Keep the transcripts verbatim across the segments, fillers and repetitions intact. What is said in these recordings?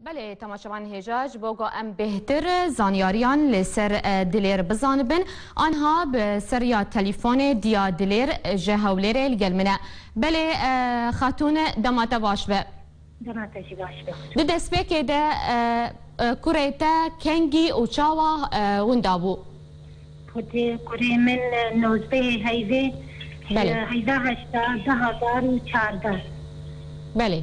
Belê, temaşevan hêja, ji bo ku em bêhtir zanyariyan li ser, e, Dilêr bizanibin, anha bi seriya telefonê Diya Dilêr ji Hewlêrê li gel min e. Belê, e, xatûn, dema te baş be. Dema te jî baş be. Di destpêkê de, e, e, kurê te kengî û çawa, e, winda bû? Xwedê kurê min, e, nozdehê heyvê, Belê. e, heyvda heşta, du hazar û çardeh. Belê.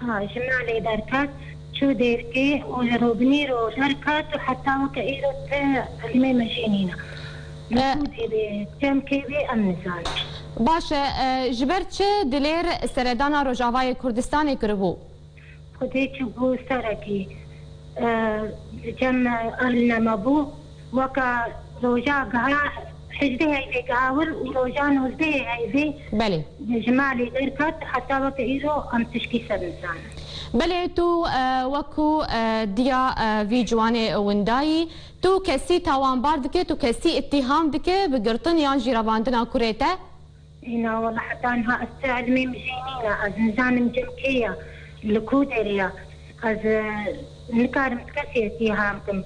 Ha, ji malê derket, çû dêrkê û li robinî ro derket û heta weke îro ti ilmê min jî nîne. Li E, ku dê bê, çemkê bê, em nizanin. Baş e, e, ji ber çi Dilêr seredana Rojavayê Kurdistanê kiribû? Xwedê çûbû serekî, e, li cem, e, Arlîna me bû. Weke roja giha hejdeh heyvê giha wir û roja nozdehê heyvê Belê. ji malê derket, heta weke îro em tişkî ser nizanin. Belê, tu, e, wekû, e, diya, e, vî ciwanê windayî, tu kesî tawanbar dike, tu kesî îttîham dike bi girtin yan jî revandina kurê te? Îna wela heta niha ez ti ilmê min jê nîne. Ez nizanim cem kê ye, li ku derê ye. Ez, e, nikarim ti kesê îttîham kim.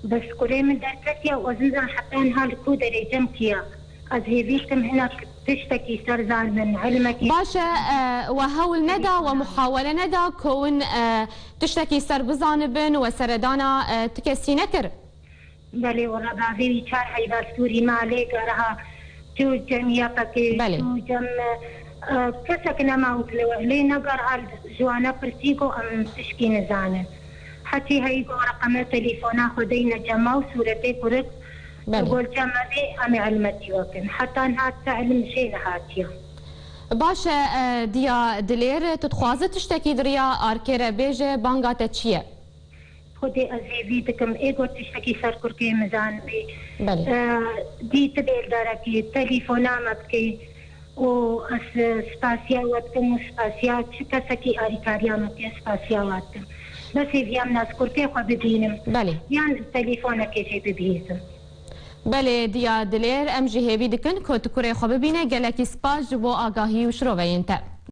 Bes kurê min derketiye û ez nizan heta niha li ku derê cem kî ye. Ez hêvî dikim hinek tiştekî ser zanibin, ilmekî. Baş e, e, we hewl neda, we muhawele neda ku hûn, e, tiştekî ser bizanibin, we seredana, e, ti kesî nekir? Belê, wela bavê wî çar heyva stûrî malê garaha çû cem yepekê, Belê. çû cem, e, kesek nema û lê, lê ne garaha ji wana pirsî ku em tişkî nizanin. Hetî heyî ku reqeme telefona xwe deyne cema û sûretê kurik, Belê. gol cem me vê em ê ilmetî we kin. Heta niha te ilim jê nehatiye. Baş e, e, diya Dilêr, tu dixwaze tiştekî di riya arkê re bêje, banga te çi ye? Xwedê ez hêvî dikim, ê got tiştekî ser kurkê min zanibî. Belê. E, dî ti bêl derekî, telefona me bikî û ez, e, spasiya we dikim û spasiya çi kesekî alîkariya min bike, spasiya we dikim. Bes hêviya min ez kurkê xwe bibînim. Belê. Yan telefonekê jê bibihîzim. Belê, diya Dilêr, em jî hêvî dikin ku tu kurê xwe bibîne. Gelekî spas ji bo agahî û şiroveyên te.